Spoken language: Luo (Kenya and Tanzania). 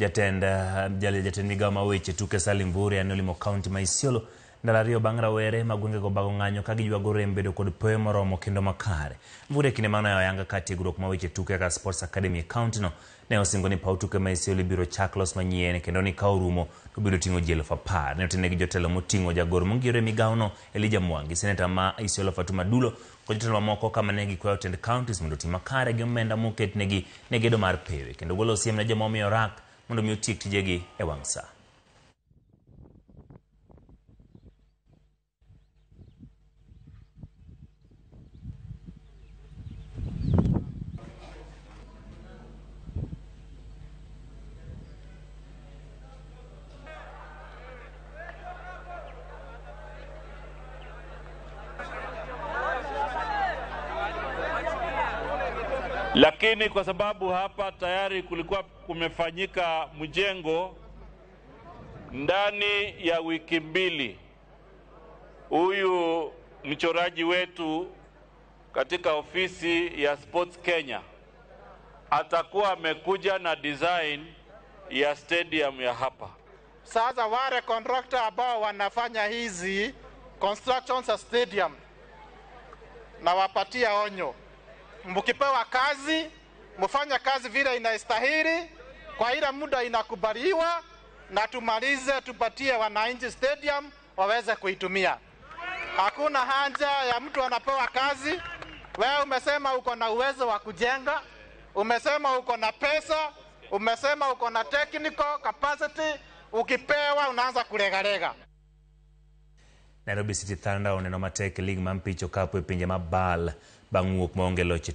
Jatend migao ma weche tuke Salim Mvurya ne olimo kaunti ma Isiolo ndalo ariyo bang' rawere ma gwengego bago ng'anyo ka giywago rem bedo kod pewe moromo kendo makare. Mvurya kinde mano oyawo ayanga ka tiegruok ma weche tuke kaka Sports Academy e kaunti no ne osingo ni paw tuke ma Isiolo ibiro chak los manyien kendo ni ka orumo to obiro ting'o ji 10,000. Ne otene gi jotelo moting'o jagoro mongirore e migaono Elijah Mwangi, seneta ma Isiolo Fatuma Dulo kod jotelo mamoko kama ne gikwayo tend counties mondo oti makare gi omenda moketnegi ne gedo mar pewe kendo golo siem ne joma omiyo rak mondo mi otiek tijegi e wang' sa. Lakini kwa sababu hapa tayari kulikuwa kumefanyika mjengo ndani ya wiki mbili, huyu mchoraji wetu katika ofisi ya Sports Kenya atakuwa amekuja na design ya stadium ya hapa. Sasa wale contractor ambao wanafanya hizi constructions za stadium, na wapatia onyo, mkipewa kazi mfanye kazi vile inastahili kwa ile muda inakubaliwa, na tumalize, tupatie wananchi stadium waweze kuitumia. Hakuna haja ya mtu anapewa kazi, wewe umesema uko na uwezo wa kujenga, umesema uko na pesa, umesema uko na technical capacity, ukipewa unaanza kulegalega. Nairobi City Thunder oneno matek e lig mar mpich okapu e pinje ma BAL bang' wuok maonge loch e